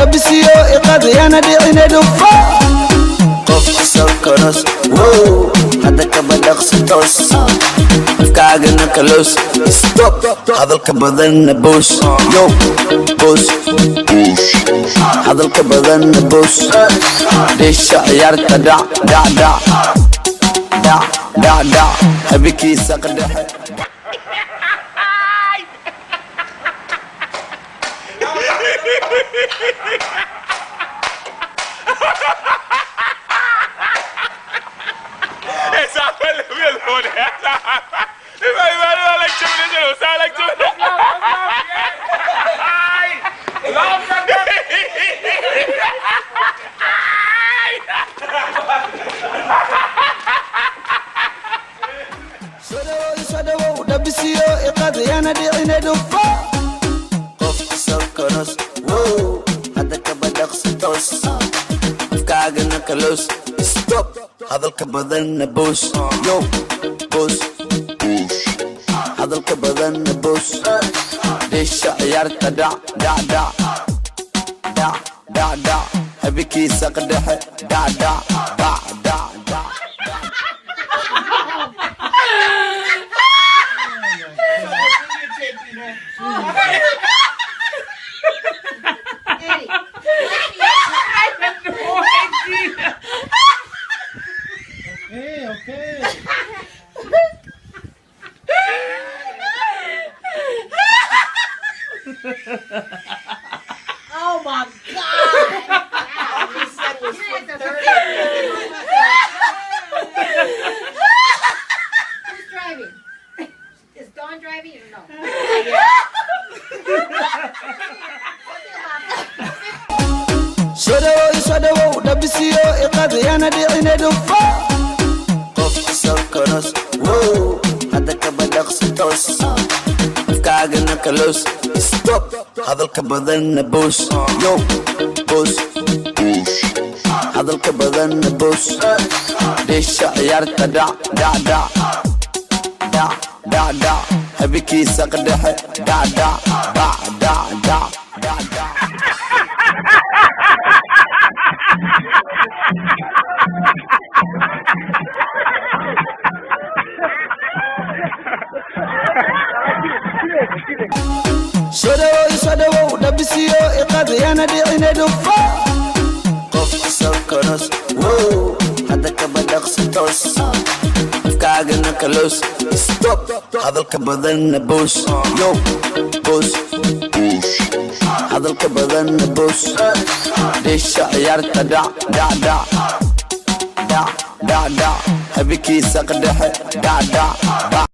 Dhabisiyo iqadiyana dhicine dhufa. Qofka sokoros, wow, hadda kaba dhaqsi toos, afkaagana kaloos. Stop hadalka badanna boos, yo boos. Hadalka badanna boos. Dheesha ciyaarta dhac dhac dhac dhac dhac dhac habeenkiisa qadhexe. Soo dhawow, dhabisiyo iqadiyana dhicine dhufa. Qofka sokoros, wow, hadda kaba dhaqsi toos, afkaagana kaloos. Stop hadalka badanna boos, yo boos. Hadalka badanna boos. Dheesha ciyaarta dhac dhac dhac dhac dhac dhac habeenkiisa qadhexe dhac dhac dhac dhac dhac. Eddie. I had no idea. Okay. Oh my God! All he said was 4:30. Who's driving? Is Dawn driving or no? Soo dhawow, soo dhawow, dhabisiyo iqadiyana dhicine dhufa. Qofka sokoros, wow, hadda kaba dhaqsi toos, afkaagana kaloos. Stop hadalka badanna boos, yo boos. Hadalka badanna boos. Dheesha ciyaarta dhac dhac dhac dhac dhac dhac habeenkiisa qadhexe dhac dhac dhac dhac dhac dhac dhac. Soo dhawow, soo dhawow, dhabisiyo iqadiyana dhicine dhufa. Qofka sokoros, wow, hadda kaba dhaqsi toos, afkaagana kaloos. Stop hadalka badanna boos, yo boos. Hadalka badanna boos. Dheesha ciyaarta dhac dhac dhac dhac dhac dhac habeenkiisa qadhexe dhac dhac dhac.